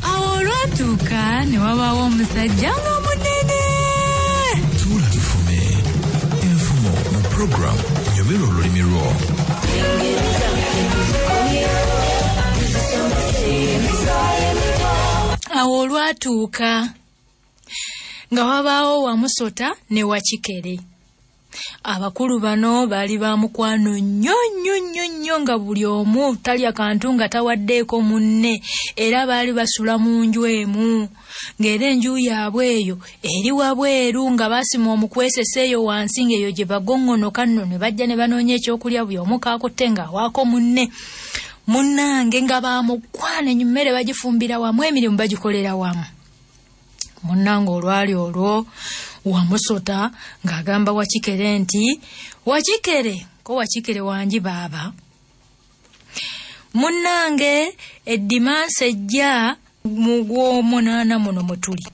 Awo olwatuuka ne wabaawo omusajja nga munene. Tuula tufume enfumo mu program Nyumirwa Olulimi Lwo. Awo olwatuuka nga wabaawo Wamusota ne Wakikere. Abakulu bano baali ba mukwano nnyo nnyo nnyo nnyo, nga buli omu talya kantu nga tawaddeeko munne, era baali basula mu nju emu, ng'era enju yaabwe eyo eri wabweru, nga baasima omukwesesa eyo wansi, ng'eyo gye bagoŋŋonoka nno ne bajja ne banoonya ekyokulya, buli omu kaakutte ng'awaako munne. Munnange nga ba mukwano, emmere bagifumbira wamu, emirimu bagikolera wamu. Munnange olwali olwo Wamusota ng'agamba Wakikere nti, "Wakikere," ko Wakikere, "Wangi baaba." "Munnange eddimansi ejja mu gw'omunaana muno mwe tuli,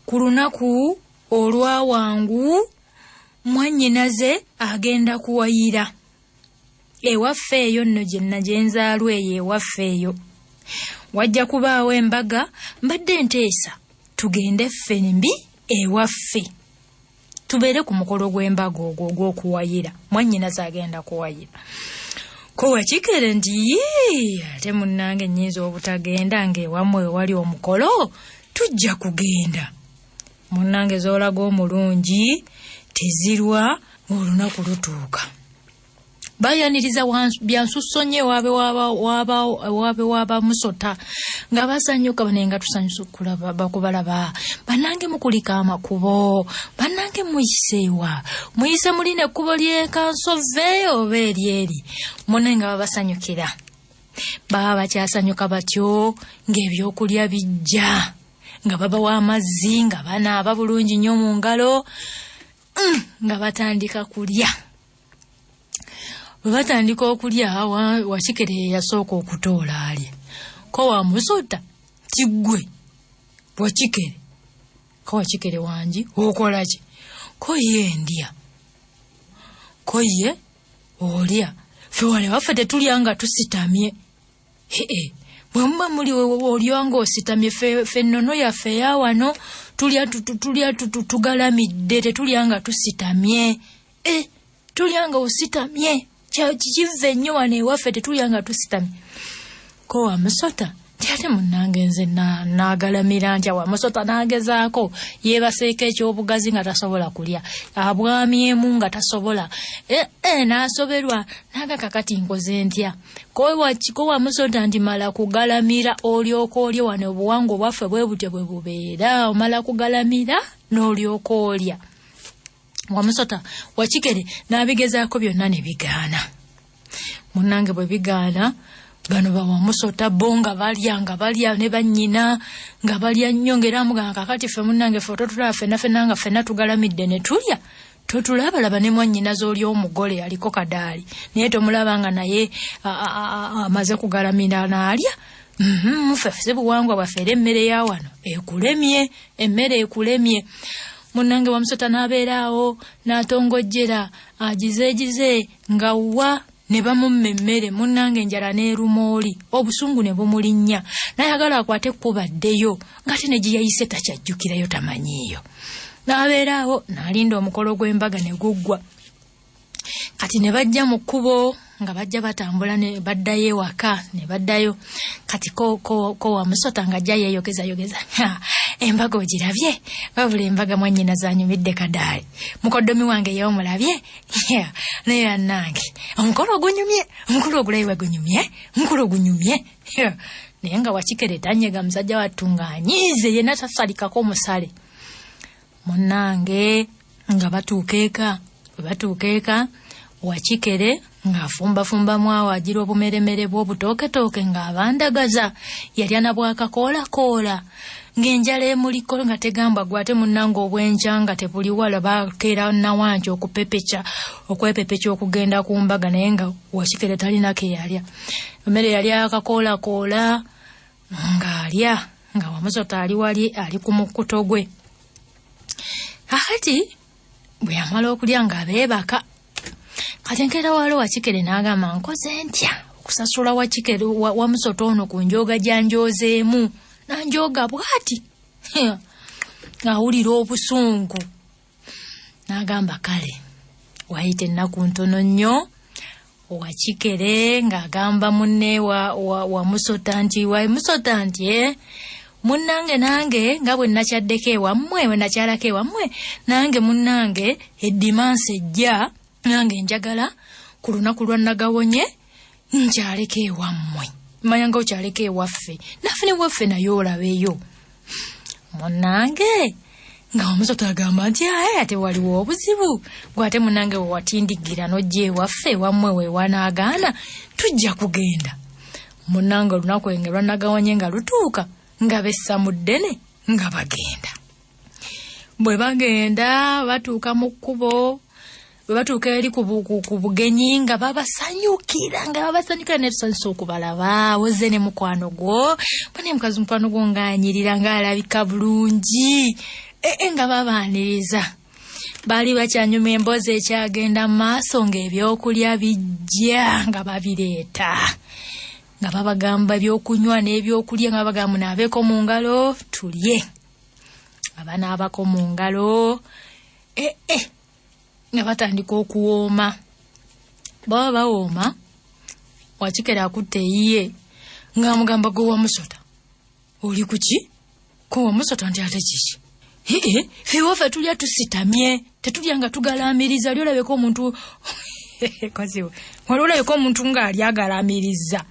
ku lunaku olwawangu, mwannyinaze agenda kuwayira ewaffe eyo nno gye nagenzaalwa eyo ewaffe eyo. Wajja kubaawo embaga, mbadde nteesa tugende ffembi ewaffe tubeere ku mukolo gw'embaga ogwo ogw'okuwayira, mwannyinaze agenda kuwayira." Ko Wakikere nti, "Yii, ate munnange nnyinza obutagenda ng'ewammwe ewali omukolo? Tujja kugenda." Munnange z'olaga omulungi tezirwa, ng'olunaku lutuuka bayaniriza byansusso nnyo ewaabe waba Musota, nga basanyuka naye nga tusanyusa okulaba bakubalaba. "Bannange mukulika amakubo, bannange muyiseewa? Muyise mulina ekkubo ly'ekansove oba eryeri?" Munne nga babasanyukira, baba bakyasanyuka batyo ng'ebyokulya bijja, nga babawa amazzi, nga banaaba bulungi nnyo mu ngalo, nga batandika kulya. Bwe batandika okulya, Wakikere ye yasooka okutoola alye. Ko Wamusota ti, "Ggwe Wakikere." Ko Wakikere, "Wangi, okola ki?" Ko ye, "Ndya." Ko ye, "Olya? Ffe wano waffe tetulya nga tusitamye. Ee, bwe muba muli olya ng'ositamye, ffe ennono yaffe eya wano tulya tulya tugalamidde, tetulya nga tusitamye. E, tulya nga ositamye kiva ennyo wano ewaffe, tetulya nga tusitamye." Ko Wamusota nti, "Ate munnange nze naagalamira ntya?" Wamusota n'agezaako, yeebaseeko ekyobugazi nga tasobola kulya, abwamyemu nga tasobola, n'asoberwa naga, "Kakati nkoze ntya?" Ko Wamusota nti, "Mala kugalamira olyoka olye. Wano obuwangwa obwaffe bwe butyo bwe bubeera, omala kugalamira n'olyoka olya." Wamusota Wakikere n'abigezaako byonna ne bigaana. Munnange bwe bigaana, bano bawamusota bo nga balya, nga balya ne bannyina, nga balya nnyo, ng'era amugamba, "Kakati ffe munnange ffe ototulaba ffenna ffenna nga ffenna tugalamidde ne tulya? Totulabalaba ne mwannyinaze oli omugole aliko kadaali, naye tomulaba nga naye amaze kugalamira n'alya? Ffe si buwangwa bwaffe, era emmere ya wano ekulemye, emmere ekulemye." Munnange Wamusota n'abeera awo n'atongojjera agizeegize nga wa ne bamumma emmere. Munnange enjala n'eruma oli, obusungu ne bumulinnya, n'ayagala akwate ekkubo addeyo, ng'ate ne gye yayise takyajjukirayo, tamanyiiyo. N'abeera awo n'alinda omukolo gw'embaga ne guggwa. Kati ne bajja mu kkubo nga bajja batambula ne baddayo ewaka, ne baddayo. Kati ko Wamusota ng'ajja yeeyogezayogeza, "Embaga ogirabye? Wabula embaga mwannyina zanyumidde kadaali. Mukoddomi wange ye omulabye? Naye annange omukolo ogunyumye, omukolo ogulayiwe gunyumye, omukolo ogunyumye." Naye nga Wakikere tanyega, musajja wattu ng'anyiize yenna tasalikako omusale. Munnange nga batuuka eka, bwe batuuka eka, Wakikere ng'afumbafumbamu awo, agira obumeremere bw'obutooketooke ng'abandagaza, yalya na bwakakoolakoola, ng'enjala emuliko nga tegamba gwe. Ate munnange obwenkya nga tebuli wala, bakeera nawanki okupepeca, okwepepeca okugenda ku mbaga, naye nga Wakikere talina ke yalya. Emmere yali akakoolakoola ng'alya, nga Wamusota ali wali ali ku mukkuto gwe. Kakati bwe yamala okulya nga beebaka. Kati enkeera waliwo Wakikere n'agamba, nkoze ntya okusasula Wakikere Wamusota ono ku njooga gyanjoozeemu, nanjooga bw'ati. Ng'awulira obusungu. N'agamba kale, wayita ennaku ntono nnyo, Wakikere ng'agamba munne Wamusota nti, Wamusota nti, munnange nange nga bwe nakyaddeko ewammwe, bwe nakyalako ewammwe, nange munnange eddimansi ejja, nange njagala ku lunaku lwa Nagawonye nkyaleko ewammwe. Manya nga okyaleko ewaffe, naffe ne waffe naye olabeyo. Munnange nga Wamusota agamba nti aye ate waliwo obuzibu, gwe ate munnange we watindigira n'ojja ewaffe, ewammwe we wanaagaana, tujja kugenda. Munnange olunaku enge lwa Nagawonye nga lutuuka, nga bessa mu ddene nga bagenda. Bwe bagenda batuuka mu kkubo, bwe batuuka eri ku bugenyi nga babasanyukira, ne tusanyusa okubalaba. Wozze ne mukwano gwo, bane mukazi mukwano gwo ng'anyirira, ng'alabika bulungi, nga babaaniriza. Baali bakyanyuma emboozi ekyagenda mu maaso ng'ebyokulya bijja nga babireeta, nga babagamba ebyokunywa n'ebyokulya, nga babagamba munaabeeko mu ngalo tulye. Abanaabako mu ngalo, nga batandika okuwooma. Baba bawooma, Wakikere akutte eyiye ng'amugamba, gwe Wamusota oli ku ki? Ko Wamusota nti ate kiki? Ffe waffe tulya tusitamye, tetulya nga tugalaamiriza. Oli olabeka omuntu wali olabeka omuntu ng'ali agalaamiriza.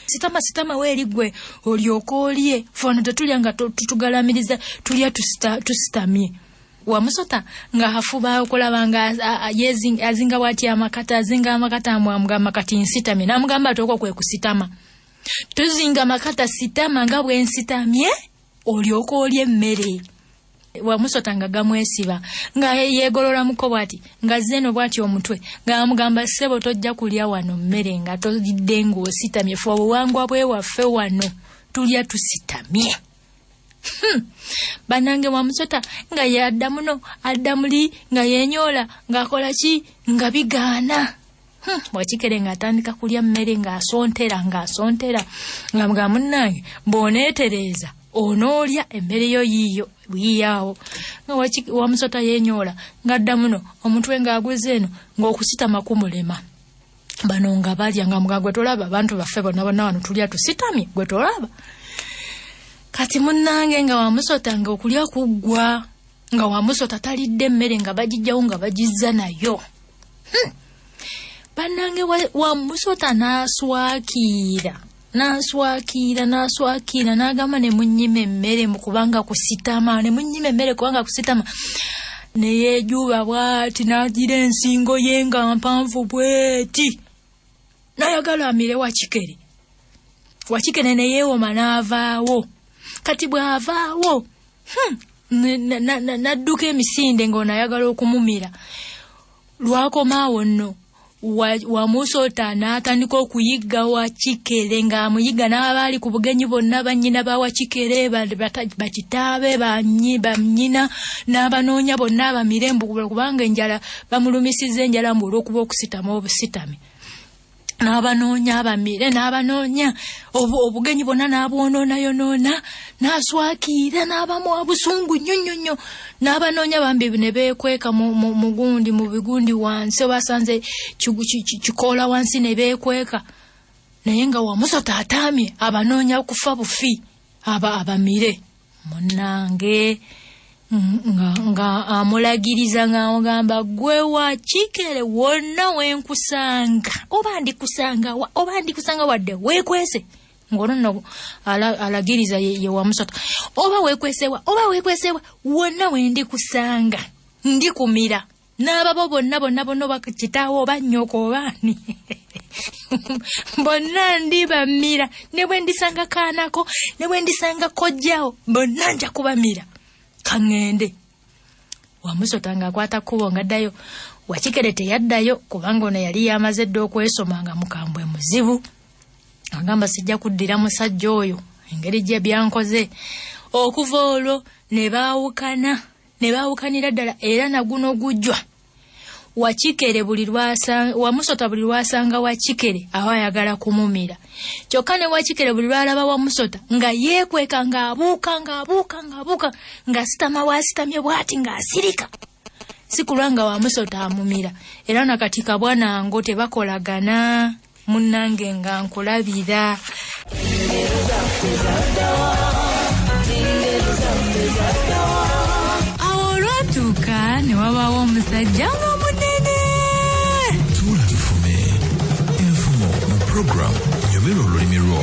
Sitama sitama weeri gwe olyoka olye, ffe wano tetulya nga tugalamiriza, tulya tusitamye. Wamusota ng'afuba okulaba nga azinga bw'ati amakata, azinga amakata, amugamba kati nsitamye. N'amugamba ati okwo kwe kusitama, tuzinga amakata, sitama nga bwe nsitamye olyoka olye emmere. Wamusota nga gamwesiba, nga yeegololamuko bw'ati, nga zeno bw'ati omutwe, ng'amugamba ssebo tojja kulya wano mmere nga tolidde ng'ositamye, ffe obuwangwa bwewaffe wano tulya tusitamye. Bannange Wamusota nga yadda muno, adda muli, nga yenyoola, ng'akola ki, nga bigaana. Wakikere ng'atandika kulya mmere ng'asontera, nga mugamba munnange bw'oneetereeza onoolya emmere yo yiiyo yiiyaawo. Nga Wamusota yenyoola, ng'adda muno, omutwe ng'aguze eno, ng'okusitama kumulema. Bano nga balya nga mugamba gwe tolaba, abantu baffe bonna bonna wano tulya tusitamye, gwe tolaba. Kati munnange nga Wamusota nga okulya kuggwa, nga Wamusota talidde emmere nga bagijjawo nga bagizza nayo. Bannange Wamusota n'aswakiira, n'agamba ne munnyima emmere kubanga kusitama, ne munnyima emmere kubanga kusitama. Ne yeejuba bw'ati n'agira ensingo ye nga mpanvu bw'eti, n'ayagala amire Wakikere. Wakikere ne yeewoma n'avaawo. Kati bw'avaawo, n'adduka emisinde ng'ono ayagala okumumira. Lwakomaawo nno Wamusota n'atandika okuyigga Wakikere, ng'amuyigga n'abaali ku bugenyi bonna, bannyina ba Wakikere, bakitaabe, bannyina, n'abanoonya bonna abamire mbu kubanga enjala bamulumisiza enjala mbu olw'okuba okusitama obusitame. N'abanoonya abamire, n'abanoonya obugenyi bonna n'abwonoonayonoona, n'aswakiira, n'abamu obusungu nnyo nnyo nnyo, n'abanoonya bambi ne beekweka mu gundi, mu bigundi wansi, basanze kikoola wansi ne beekweka. Naye nga Wamusota ataamye, abanoonya kufa bufi, abamire. Munnange nga amulagiriza ng'amugamba gwe Wakikere wonna wenkusanga, oba ndikusanga wa, oba ndikusanga wadde weekwese. Ng'olwo nno alagiriza ye Wamusota, oba weekwesewa, oba weekwesewa, wonna wendikusanga ndikumira n'ababo bonna bonna bonna, oba kitaawo oba nnyoko oba ani, bonna ndibamira, ne bwe ndisanga kaanako, ne bwe ndisanga kojjaawo, bonna nja kubamira. Kaŋŋende. Wamusota ng'akwata kkubo ng'addayo. Wakikere teyaddayo kubanga ono yali yamaze dda okwesoma nga mukambwe muzibu. Agamba sijja kuddira musajja oyo engeri gye byankoze. Okuva olwo ne baawukana, ne baawukanira ddala, era na guno gujwa. Wakikere buli lwasanga, Wamusota buli lwasanga Wakikere aba ayagala kumumira. Kyokka ne Wakikere buli lwalaba Wamusota nga yeekweka, ng'abuuka, ng'abuuka, ng'abuuka, ng'asitama wasitamye bw'ati ng'asirika, si kulwa nga Wamusota amumira. Era nakati kabwa nango tebakolagana. Munnange nga nkulabira. Awo olwatuuka ne wabaawo omusajja nga munene. Tuula tufume enfumo mu program Nyumirwa Olulimi Lwo.